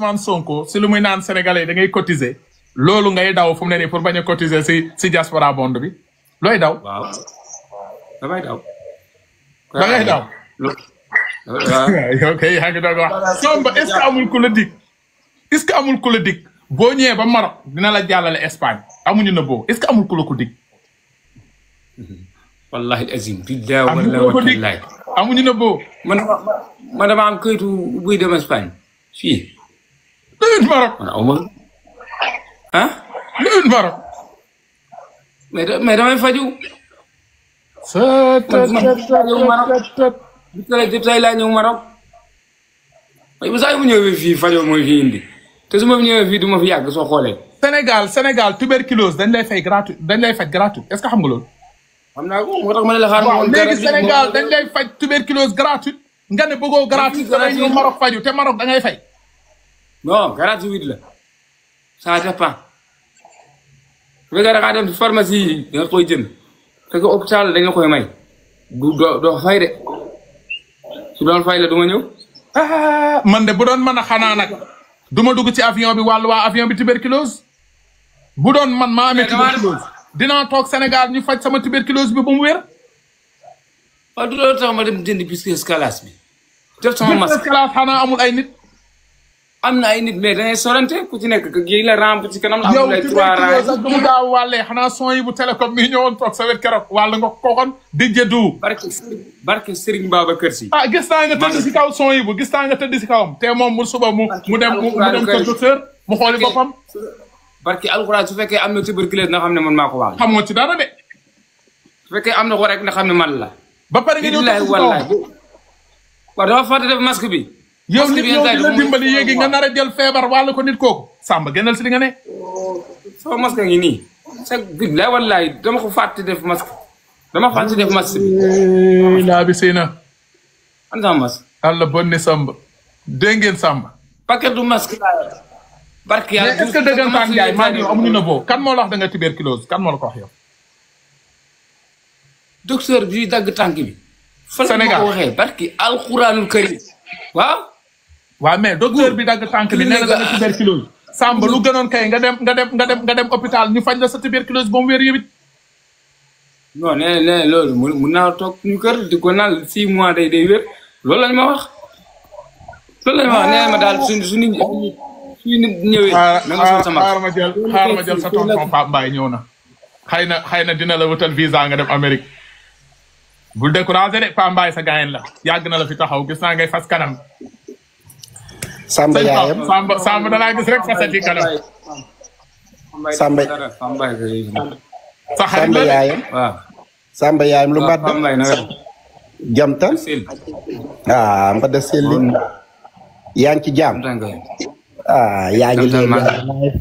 Ousmane Sonko si lu muy naan sénégalais da ngay cotiser loolu ngay daw fu mu ne nii pour bañ a cotiser si diaspora bond bi looy daw. waaw damay daw. da ngay daw. yow kay yaa ngi doog a wax Samba est-ce que amul ku la dig est-ce que amul ku la dig boo ñëwee ba Maroc dina la jàllale Espagne amuñu na boo est-ce que amul ku la ko dig. wallahi azim. billahi wallahi amuñu na boo. man dama am këyitu buy dem Espagne fii. léegi Maroc. ah. léegi Maroc. mais damay faju. tey laa ñëw Maroc. bu saa yu mu ñëwee fii fajoo mooy fi indi te su ma ñëwee fii du ma fi yàgg soo xoolee. Sénégal tuberculose dañ lay fay gratuit dañ lay faj gratuit est-ce que xam nga loolu. xam naa ko moo tax ma ne la xaar. waaw léegi Sénégal dañ lay faj tuberculose gratuit nga ne bëggoo gratuit da ngay ñëw Maroc faju te Maroc da ngay fay. non gratuit la ça dépend. bu fekkee da ngaa dem ci pharmacie yi da nga koy jënd fekk hôpital dañ la koy may doo fay de su doon fay la du ma ñëw. man de bu doon mën a xanaa nag du ma dugg ci avion bi wàllu waa avion bi tuberculose bu doon man maa amee tuberculose dinaa toog Sénégal ñu faj sama tuberculose bi ba mu wér. waaw du loolu tax ma dem jënd biscuit escalade bi. def sama masque biscuit escalade xanaa amul ay nit. am na ay nit mais dangay sorante ku ci nekk kii la rampe ci kanam. yow tuberculose ak du mu daaw wàllee xanaa son yi bu télécom mi ñëwoon toog sa wet keroog wàll nga kookoon di jëddu. barke Serigne Babacar Sy. gis naa nga tëdd si kaw son yi bu gis naa nga tëdd si kawam te moom mu suba mu dem kër docteur mu xooli boppam. barke alxuraan su fekkee am na tuberculose na xam ne man maa ko wax. xamoo ci dara de. su fekkee am na ko rek na xam ne man la. ba pare nga ñëw tëdd si kawam. waaw dama fàtte def masque bi. yow nit ñoo di la dimbali yéegi nga nar a jël feebar wàll ko nit kooku Samba génnal si li nga ne. sama masque ngi nii. sax billaay wallaay dama ko fàtte def masque. dama fàtte def masque bi. laa bi sëy na. an sama masque. Allah bonne Samba. dégg ngeen Samba. paquet du masque. barke yàlla mais est-ce que dëggantaan Ndiaye maa ngi yow amuñu na boo kan moo la wax da nga tuberculose kan moo la ko wax yow. docteur bi dagg tànk bi. Sénégal fa la ko waxee barke alxuraanul karim waaw. waaw mais docteur bi dagg tànk bi nee na da nga tuberculose. Samba lu gënoon kay nga dem hôpital ñu faj la sa tuberculose ba mu wér yëwit. non nee loolu mun naa toog ñu kër di ko naan 6 mois day wér loolu lañ ma wax. loolu lañ ma wax nee ma daal su nit ñëwee. xaaral ma jël sa tonton Pape Mbaye ñëw na. xëy na dina la wutal visa nga dem Amérique. bul découragé de Pape Mbaye sa gaayen la yàgg na la fi taxaw gis naa ngay fas kanam. Samba yaayam Samba da laa gis rek fasati kanam. Samba yaayam. waaw. Samba yaayam lu mbat jamtan mbada selli yaa ngi ci jaam yaa ngi léegi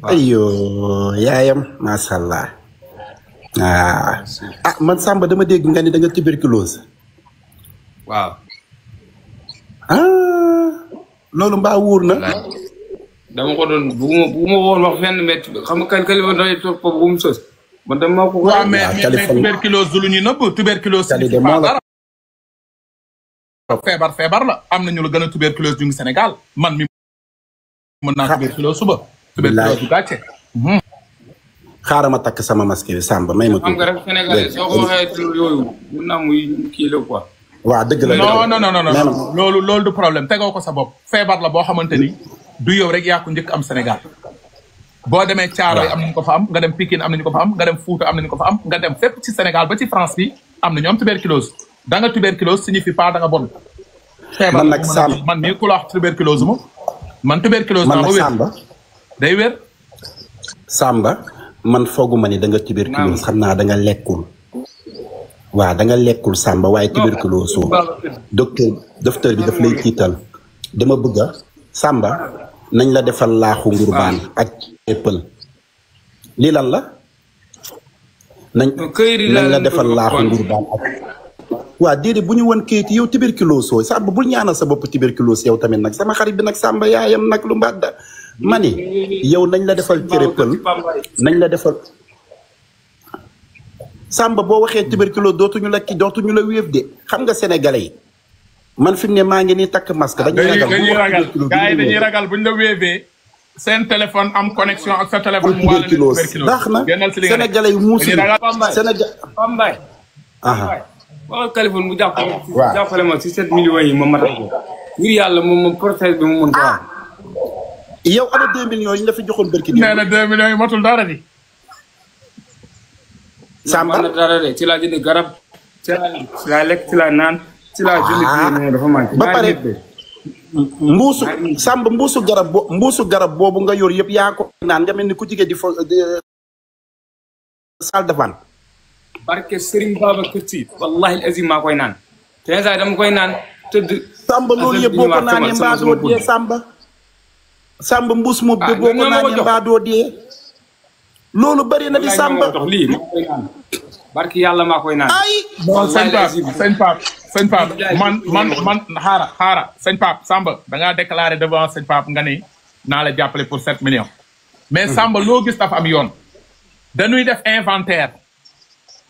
ayo yaayam mashallah man Samba dama dégg nga ni da nga tuberculose. waaw. loolu mbaa wóor na. dama ko doon bu ma woon wax fenn mais xam nga kalima doy topp bu mu sos. man dama ko. waaw mais tuberculose du lu ñuy nëbb tuberculose. feebar la am na ñu la gën a tuberculose ñu ngi Sénégal man mi mën naa tuberculose suba. tuberculose du gàcce. xaaral ma takk sama masque bi Samba may ma. xam nga rek Sénégalais soo ko waxee yooyu mun naa muy kii la quoi. waaw dëgg la non loolu du problème tegoo ko sa bopp. feebar la boo xamante ni du yow rek yaa ko njëkk am Sénégal. boo demee Thiaroye am nañu ko fa am nga dem Pikine am nañu ko fa am nga dem Fouta am nañu ko fa am nga dem fépp ci Sénégal ba ci France bi am na ñu am tuberculose. da nga tuberculose signifie pas da nga bon. feebar man nag Samba man mii ku la wax tuberculose ma. man tuberculose man naa nag ba Samba wér day wér. Samba man fooguma ni da nga tuberculose xam naa da nga lekkul. waaw da nga lekkul Samba waaye tuberculose soo docteur bi daf lay tiital dama bëgg a Samba nañ la defal laaxu ngurbaan ak éppal lii lan la nañ la defal laaxu ngurbaan ak waa déedéet bu ñu woon kayit yow tuberculose soo Samba bul ñaanal sa bopp tuberculose yow tamit nag sama xarit bi nag Samba yaayam nag lu mbadda ma ni yow nañ la defal cere pël nañ la defal Samba boo waxee tuberculose dootuñu la wéef de xam nga sénégalais yi man fi mu ne maa ngi nii takk masque dañuy ragal gars yi dañuy ragal buñ la wéefee seen téléphone am connexion ak sa téléphone mu wàll tuberculose baax na sénégalais yi muusu Sénégal Pambay waxal téléphone mu jàppale ma si 7 millions yi ma matal ko ngir yàlla moom procès bi mu mën ko am yow ana 2 millions yi ñu la fi joxoon barki nee na 2 millions yi matul dara di Samba na dara de ci laa jënd garab ci laa lekk ci laa naan ci laa julli dafa manqué ba pare mbuusu garab boobu nga yor yëpp yaa ko naan nga mel ni ku jigéen di fa salle de vente barke Serigne Babacar Sy wallahi azim maa koy naan te saa dama koy naan tëdd Samba loolu yëpp boo ko naanee mbaa doo dee Samba mbuus moom de boo ko naanee mbaa doo dee loolu bari na di Samba lii maa koy naan barke yàlla maa koy naan ay sëñ Pape man xaara sëñ Pape Samba da ngaa déclaré devant sëñ Pape nga ni naa la jàppale pour 7 millions mais Samba loo gis dafa am yoon dañuy def inventaire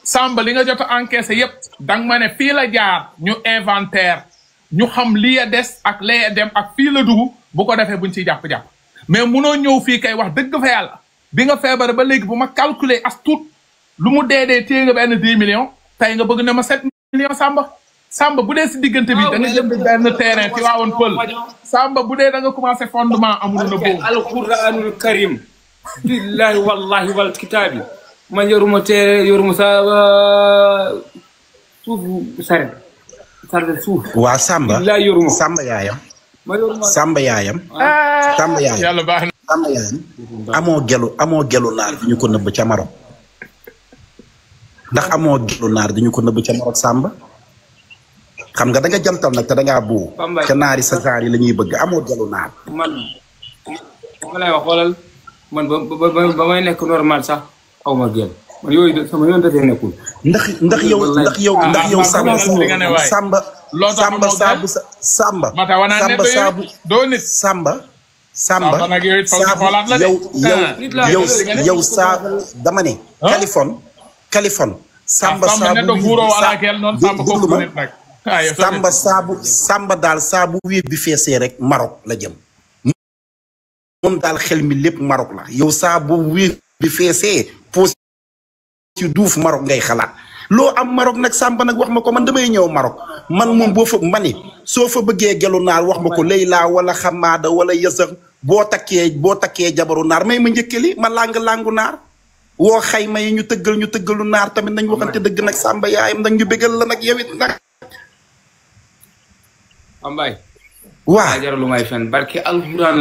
Samba li nga jot a encaissé yëpp danga ma ne fii la jaar ñu inventaire ñu xam lii a des ak lee a dem ak fii la dugg bu ko defee buñ ciy jàpp-jàpp mais munoo ñëw fii kay wax dëgg fa yàlla bi nga feebar ba léegi bu ma calculer as tuut lu mu dee téye nga benn 10 millions tey nga bëgg ne ma 7 millions Samba bu dee si diggante bi da nga jënd benn terrain ci waawoon pël Samba bu dee da nga commencé fondement amul na boobu alquranul karim billahi wallahi wal kitaabi man yoruma teere yoruma sa suuf saret suuf waa Samba yoruma Samba yaayam yàlla baax na Samba yaayam amoo gelu naar di ñu ko nëbb ca Maroc ndax amoo gelu naar di ñu ko nëbb ca Maroc Samba xam nga da nga jantal nag te da ngaa buu ca naari sa saar yi la ñuy bëgg amoo gelu naar man ma lay wax xoolal man ba may nekk normal sax xaw ma gel man yooyu sama yoon dafee nekkul ndax yow Samba dama ne Kaliphone Samba daal saabu wéer bi feesee rek Maroc la jëm moom daal xel mi lépp Maroc la yow saabu wéer bi feesee poos ci duuf Maroc ngay xalaat loo am Maroc nag Samba nag wax ma ko man damay ñëw Maroc man moom boo fa mani soo fa bëggee gelu naar wax ma ko Leyla wala Xamaada wala Yësër boo takkee jabaru naar may ma njëkkali ma langu naar woo xayma yi ñu tëggalu naar tamit nañ waxante dëgg nag Samba yaayam nag ñu bégal la nag yow it nag Pambay waaw jaralu may fen barke alxuraan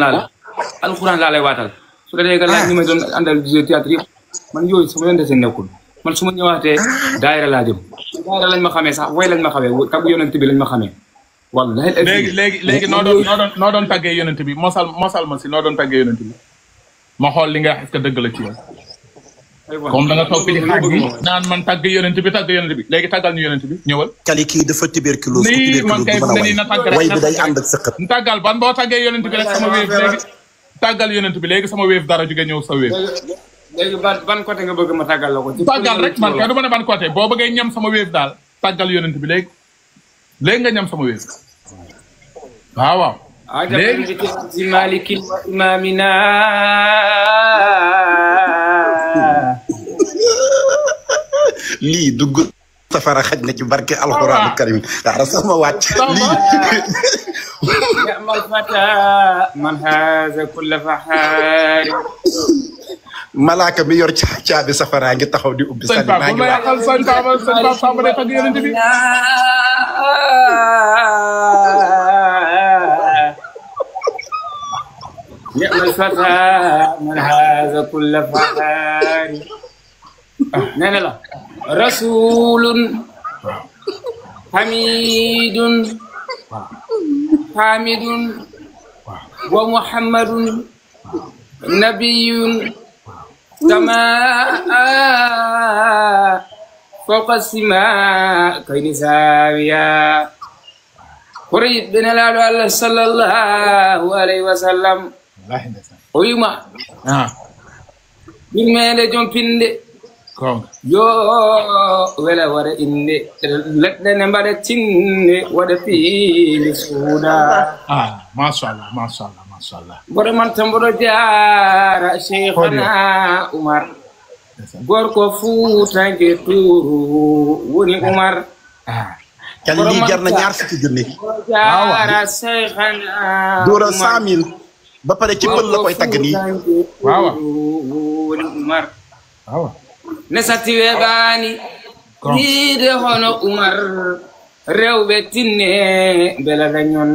laa lay waatal su dee nga laaj ñi may doon àndal di théâtre yëpp man yooyu sama yoon dese nekkul man su ma ñëwaatee daayira laa jëm daayira lañ ma xamee sax way lañ ma xamee taggu yonent bi lañ ma xamee wallahi léegi noo doon tàggee yonent bi mosal ma si noo doon tàggee yonent bi ma xool li nga est-ce que dëgg la ci yow comme da nga toog fi di xaaj bi naan man tàgg yonent bi léegi tàggal ñu yonent bi ñëwal kali kii dafa tuberculose lii man kay na tàgg rek way bi day ànd ak sëqat tàggal ban boo tàggee yonent bi rek sama wéef léegi tàggal yonent bi léegi sama wéef dara jóge ñëw sa wéef léegi ban côté nga bëgg ma tàggal la ko tàggal rek man kay du ma ne ban côté boo bëggee ñam sama wéef daal tàggal yonent bi léegi nga ñam sama wéef waaw léegi maliki imamina lii dugg safara xaj na ci barke alxuraan karim xaaral sax ma wàcc lii yamal fata man haza kulla fahari malaaka mi yor caabi safara ngi taxaw di ubbi sànni maa ngi wax sëñ Pape Samba day tagg yonent bi yamal fata man haza kulla fahari nee na la rasulun hamidun wa muhammadun nabiyun sama fawqa sima kayni sawiya kurayit bene laalo Allah sallallahu alayhi wa sallam wallahi ndeysaan. oyuma yimɓeɓe jompinde yo wela waɗa inde leɗɗe ne mbaɗa tinne waɗa piili suuda machallah machallah machallah mboɗo man tan mboɗo jaara cheikhana oumar gorko fuutanke tuuru woni oumar kali lii jar na ñaar fukki junni jaara cheikhana doora 100 000 ba pare ci pël la koy tagg nii waaw woni oumar waaw ne satti weeɓaani hiide hono oumar rewɓe tinne mbela dañon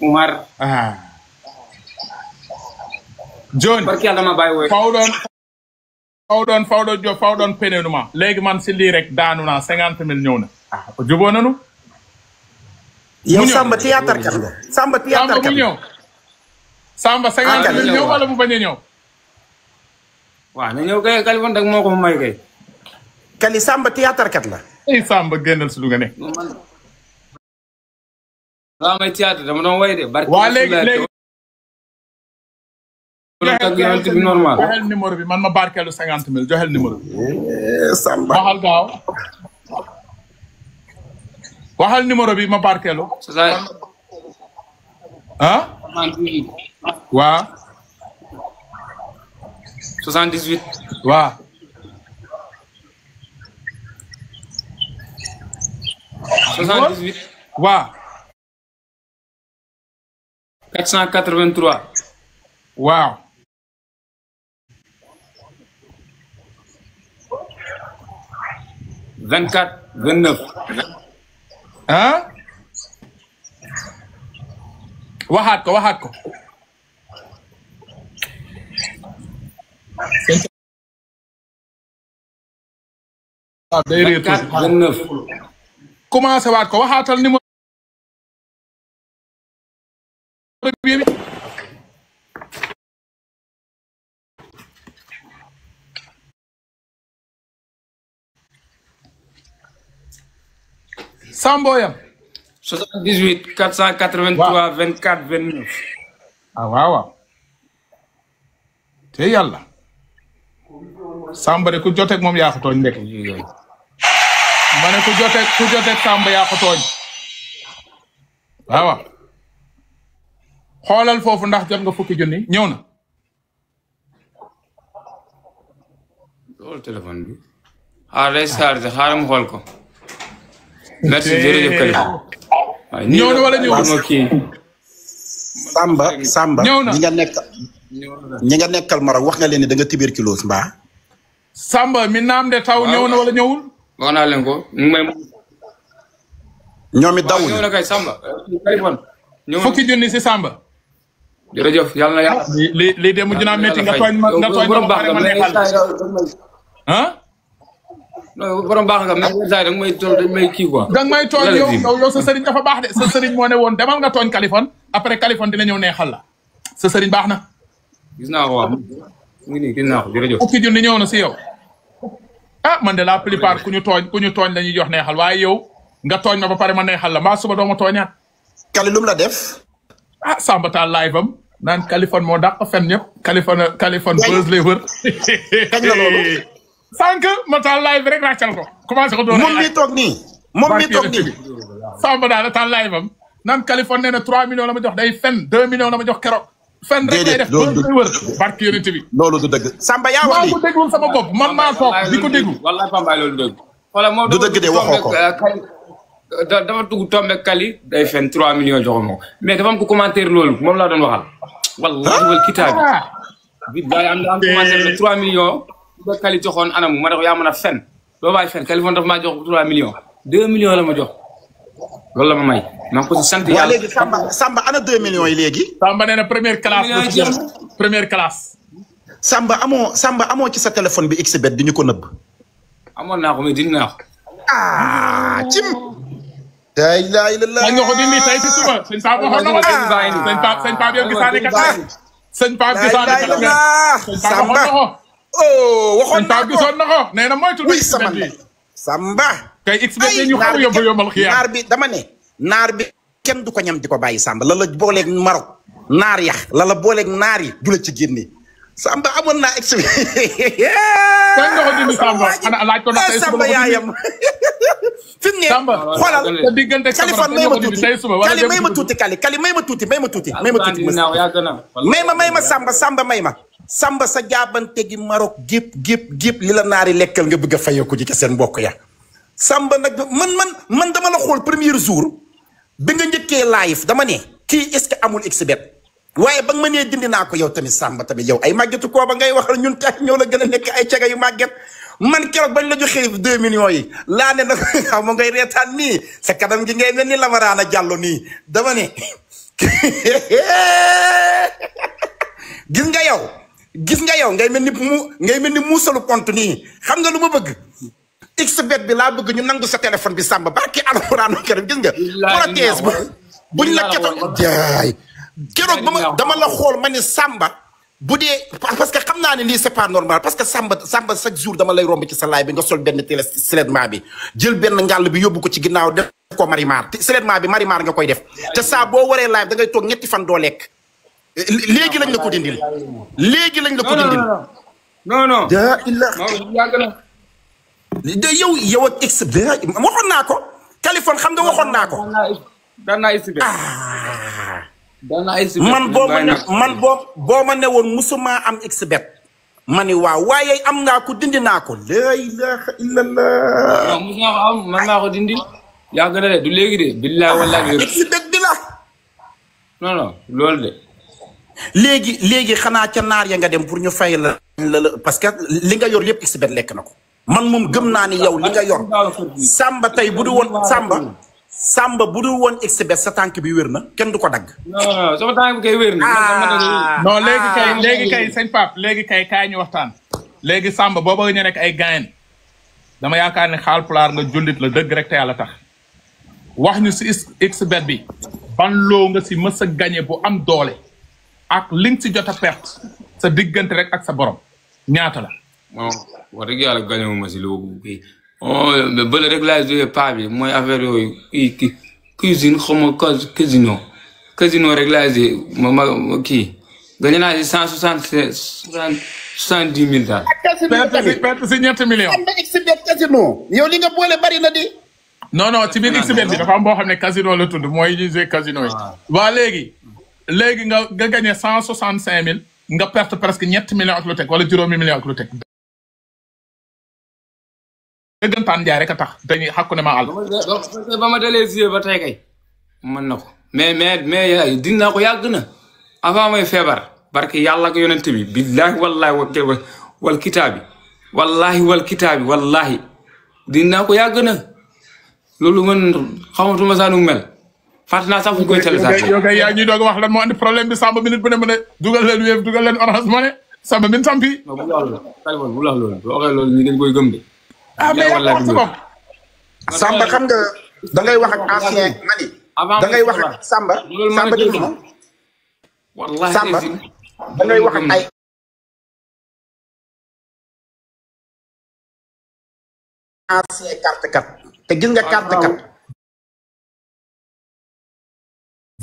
oumar joni barki Allah ma bàyyi woy fawɗon penenuma léegi man si lii rek daanu naa 50 000 ñëw na o juboo nanu yow Samba théâtre kat nga Samba théâtre kat mu ñëw Samba 50 000 ñëw wala mu bañ a ñëw waaw na ñëw kay Kaliphone dag moo ko may kay Kali Samba théâtre kat la ay Samba génnal si lu nga ne waaw may théâtre dama doon way de barki waa léegi bi normal joxel numéro bi man ma barkeelu 50 000 joxel numéro bi Samba waxal gaaw waxal numéro bi ma barkeelu waa 78 waa 78 waa 483 waaw 24 29 waxaat ko day réer 24 29 commencé waat ko waxaatal numéro bi Samboyam 78 483 24 29 waaw te yàlla Samba de ku joteeg moom yaa ko tooñ ndek ma ne ku joteeg Samba yaa ko tooñ waaw xoolal foofu ndax jot nga fukki junni ñëw na loolu téléphone bi day chargé xaaral mu xool ko merci jërëjëf Kaliphone ñëw na wala ñëwul Samba ñëw na ñi nga nekkal Maroc wax nga leen ni da nga tuberculose mbaa Samba mi naam de taw ñëw na wala ñëwul wax naa leen ko ñoom it dawul ñëw na kay Samba Kaliphone fukki junni si Samba jërëjëf yàlla na yàlla lii de mujj naa métti nga tooñ ma pare ma neexal borom baax nga mais saa dañ may kii quoi. danga may tooñ yow sa sëriñ dafa baax de sa sëriñ moo ne woon demal nga tooñ Kaliphone après Kaliphone dina ñëw neexal la sa sëriñ baax na. gis naa ko waaw gis naa ko jërëjëf. fukki junni ñëw na si yow man de la plupart ku ñu tooñ la ñuy jox neexal waaye yow nga tooñ ma ba pare ma neexal la mbaa suba doo ma tooñaat. Kali lum la def. Samba taal live am naan Kaliphone moo dàq fen ñëpp Kaliphone buzz lay wër. kañ la loolu. sànq ma taal live bi rek ràccal ko commencé ko doon moom mi toog nii Samba daal taal live am naan Kaliphone nee na 3 millions la ma jox day fen 2 millions la ma jox keroog fen rek lay def loolu day wër barki yonent bi loolu du dëgg Samba yaa wax maa ko déggul sama bopp man maa toog di ko déglu wallahi Pambaay loolu dëgg xoolal moom du dëgg de waxoo ko dafa dugg tombe Kali day fen 3 millions joxoon ko mais dafa am ko commentaire loolu moom laa doon waxal wallahi wal kitaab bi daay am commentaire ne 3 millions ba Kali joxoon anamu ma ne ko yaa mën a fen doo bàyyi fen Kaliphone dafa maa jox 3 millions 2 millions la ma jox loolu la ma may maa ngi ko si sant yàlla. léegi Samba ana 2 millions yi léegi. Samba nee na première classe. Samba amoo ci sa téléphone bi xbet di ñu ko nëbb. amoon naa ko mais dindi naa ko. cim. la ilaha illallah. nga ko dindi tey ci suba sëñ Pape waxoon na ko sëñ Pape yow gisaane kat sëñ Pape gisaane kat Samba. waxoon naa ko gisoon na ko nee na moytu Samba. kay xbet ñu xaru yombal xiyaar naar bi dama ne naar bi kenn du ko ñam di ko bàyyi Samba la booleeg Maroc naar yax la booleeg naar yi du la ci génne Samba amoon naa ex. kan nga ko dindi Samba xanaa laaj ko ndax tey suba Samba yaayam. fi mu ne xoolal sa diggante Kaliphone may ma tuuti Kali may ma tuuti Kali may ma tuuti may ma tuuti. may ma Samba may ma. Samba sa jaabante gi Maroc gépp li la naari lekkal nga bëgg a fayeeku ji ca seen mbokk ya. Samba nag man dama la xool premier jour bi nga njëkkee live dama ne kii est-ce que amul xbet waaye ba nga ma nee dindi naa ko yow tamit Samba tamit yow ay màggetu koo ba ngay waxal ñun tax ñoo la gën a nekk ay caga yu màgget man keroog bañ la joxee 2 millions yi laa ne nag xaw ma ngay reetaan nii sa kanam gi ngay mel ni Lamarana Diallo nii dama ne gis nga yow ngay mel ni muusalu compte nii xam nga lu ma bëgg xbet bi laa bëgg ñu nangu sa téléphone bi Samba barki alxuraanu karim gis nga protège buñ la ketal jaay keroog dama la xool ma ni Samba bu dee parce que xam naa ne lii c'est pas normal parce que Samba chaque jour dama lay romb ci sa laay bi nga sol benn télé seulement bi jël benn ngàll bi yóbbu ko ci ginnaaw def ko marimar seulement bi marimar nga koy def te saa boo waree live da ngay toog 3 fan doo lekk léegi lañ la ko dindil non daa illa yàgg na de yow ak x waxoon naa ko Kaliphone xam nga waxoon naa ko daan naa exhibit man boo ma ne woon musuma am xbet ma ni waaw waaye am ngaa ko dindi naa ko la ilaha illallah non mus naa ko am man naa ko dindi yàgg na de du léegi de billahi wallahi xbet bi la non loolu de léegi xanaa ca naar ya nga dem pour ñu fay la parce que li nga yor lépp xbet lekk na ko man moom gëm naa ni yow li nga yor Samba tey bu du woon Samba bu dul woon xbet sa tànk bi wér na kenn du ko dagg. non sama tànk bi kay wér na. non léegi kay sëñ Pape léegi kay kaay ñu waxtaan. léegi Samba boo bëgg ñu nekk ay gayen dama yaakaar ne Haalpulaar nga jullit la dëgg rek te yàlla tax wax ñu si xbet bi ban loo nga si mës a gañe bu am doole ak li nga si jot a perte sa diggante rek ak sa borom ñaata la. bon wax dëgg yàlla gañe wu ma si loo kii. bële rek laay joué paa bi mooy affaire yooyu cuisine xaw ma casino rek laay joué ma kii gagné naa si 70 000 daal. perte si 7 millions. am na xbet casino yow li nga boole bari na di. non ci biir xbet bi dafa am boo xam ne casino la tudd mooy ñuy joué casino yi. waa léegi nga gagné 165 000 nga perte presque 7 millions ak lu teg wala juróomi millions ak lu teg. dëggantaan jaay rek a tax dañuy xàkku ne ma àll. ba ma dalee joué ba tey kay mën na ko mais dinaa ko yàgg na avant may feebar barke yàlla ak yonent bi billahi wallahi wal kitaabi wallahi dinaa ko yàgg na loolu man xamatuma saa nu mel fàtte naa sax fu ñu koy téléchargé. yow kay yaa ñuy doog wax lan moo andi problème bi Samba minute bu ne mu ne dugal leen Wave dugal leen Orange Money Samba min tampi. bu la wax loolu boo waxee loolu ñu dañ koy gëm de. mais yaa wax sa bopp. Samba xam nga da ngay wax ak ancien mani. da ngay wax ak Samba. dégg nga. wallahi Samba da ngay wax ak ay. ancien carte kat te gis nga carte kat.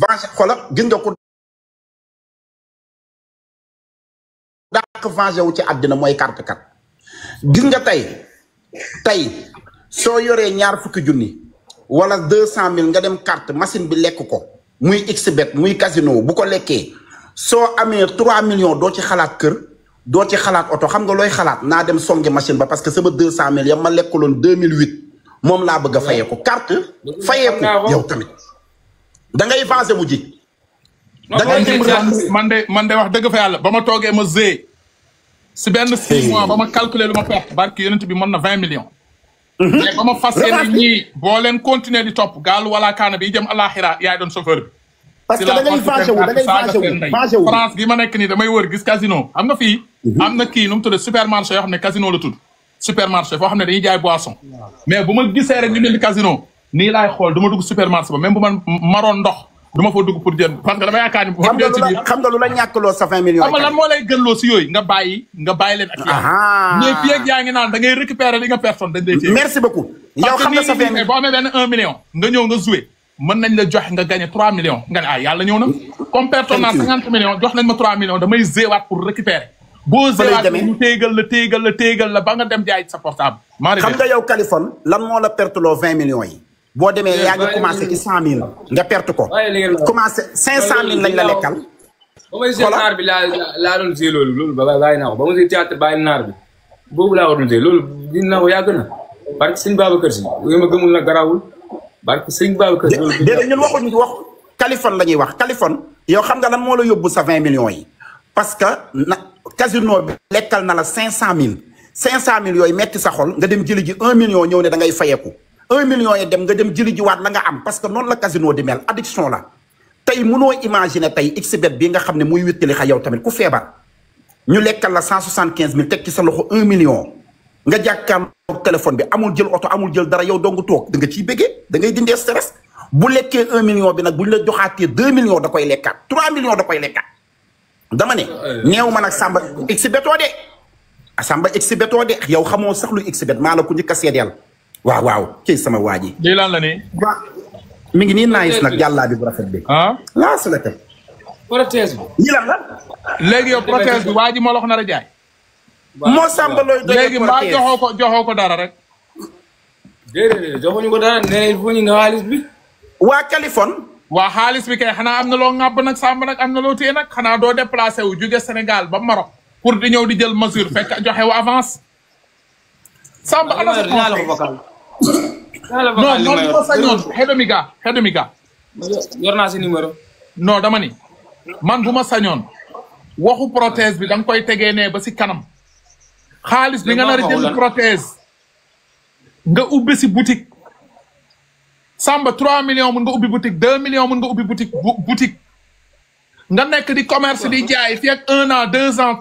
venge xola gis nga ko. daak venge wu ci àddina mooy carte kat. gis nga tey soo yoree 20 junni wala 200 000 nga dem carte machine bi lekk ko muy xbet muy casino bu ko lekkee soo amee 3 millions doo ci xalaat kër doo ci xalaat oto xam nga looy xalaat naa dem songe machine ba parce que sama 200 000 ya ma lekkaloon 2008 moom laa bëgg a fayeeku carte fayeeku yow tamit da ngay vancé mu ji. man de wax dëgg fa yàlla ba ma toogee ma zee. si benn 6 mois ba ma calculer lu ma perte barki yonent bi mën na 20 millions. mais ba ma fas yéene ñii boo leen continuer di topp gaalu wala kaana bi jëm alaxira yaay doon chauffeur bi. parce que da ngay fâché wu France gi ma nekk nii damay wër gis casino am nga fii. am na kii nu mu tudd supermarché yoo xam ne casino la tudd. supermarché foo xam ne dañuy jaay boisson. mais bu ma gisee rek ñu mel ni casino nii laay xool du ma dugg supermarché ba même bu man maroon ndox. du ma fa dugg pour jënd parce que dama yaakaar ni. xam nga lu la ñàkkloo sa 20 millions. xam nga lan moo lay gënloo si yooyu nga bàyyi leen ak yaa. mais fii ak yaa ngi naan da ngay récupérer li nga personne dañ lay. merci beaucoup. yow xam nga sa 20 boo amee benn 1 million nga ñëw nga joué mën nañ la jox nga gagné 3 millions nga ne yàlla ñëw na. comme perte naa 50 millions jox nañ ma 3 millions damay zéewaat pour récupérer. boo zéewaat ñu téegal la ba nga dem jaay sa portable. xam nga yow Kaliphone lan moo la perte loo 20 millions yi. boo demee yaa ngi commencé ci 100 000 nga perte ko. commencé 500 000 lañ la lekkal. ba may seet naar bi laa doon see loolu ba bàyyi naa ko ba ma see théâtre bàyyi naar bi boobu laa ko doon see loolu dina ko yàgg na barke sëñ Babacar Si yooyu ma gëmul na garawul barke sëñ Babacar Si déedéet ñun waxuñu wax Kaliphone la ñuy wax Kaliphone yow xam nga lan moo la yóbbu sa 20 millions yi parce que na casino bi lekkal na la 500 000 500 000 yooyu metti sa xol nga dem jëli ji 1 million ñëw ne da ngay fayeku 1 million yi dem nga dem jëli ji waat la nga am parce que noonu la casino di mel addiction la tey mënoo imaginer tey xbet bi nga xam ne muy wéttali xa yow tamit ku feebar ñu lekkal la 175 000 teg ci sa loxo 1 million nga jàkkaarloog téléphone bi amul jël oto amul jël dara yow dong toog da nga ciy bëggee da ngay dindee stress bu lekkee 1 million bi nag bu ñu la joxaatee 2 millions da koy lekkaat 3 millions da koy lekkaat dama ne neew ma nag Samba xbetoo de Samba xbetoo de yow xamoo sax lu xbet maa la ko njëkk a seedeel waaw ci sama waa ji lii lan la nii mi ngi nii nice nag jàllaa bi bu rafet bi. laa su la teg. prothèse bi. ñi lan la. léegi yow prothèse bi waa ji moo la ko nar a jaay. moo Samba looy doyee léegi mbaa joxoo ko dara rek. déedéet joxuñu ko dara nee il faut ñu nga xaalis bi. waa Kaliphone. waa xaalis bi kay xanaa am na loo ŋàbb nag Samba nag am na loo téye nag xanaa doo déplacé wu jóge Sénégal ba Maroc pour di ñëw di jël mesure fekk joxe wu avance. Samba ana sa non man bu ma sañoon xedomiga yor naa si numéro. non dama ni man bu ma sañoon waxu prothèse bi da nga koy tegee ne ba si kanam xaalis bi nga nar a jël prothèse nga ubbi si boutique Samba 3 millions mun nga ubbi boutique 2 millions mun nga ubbi boutique nga nekk di commerce di jaay fii ak 1 an 2 ans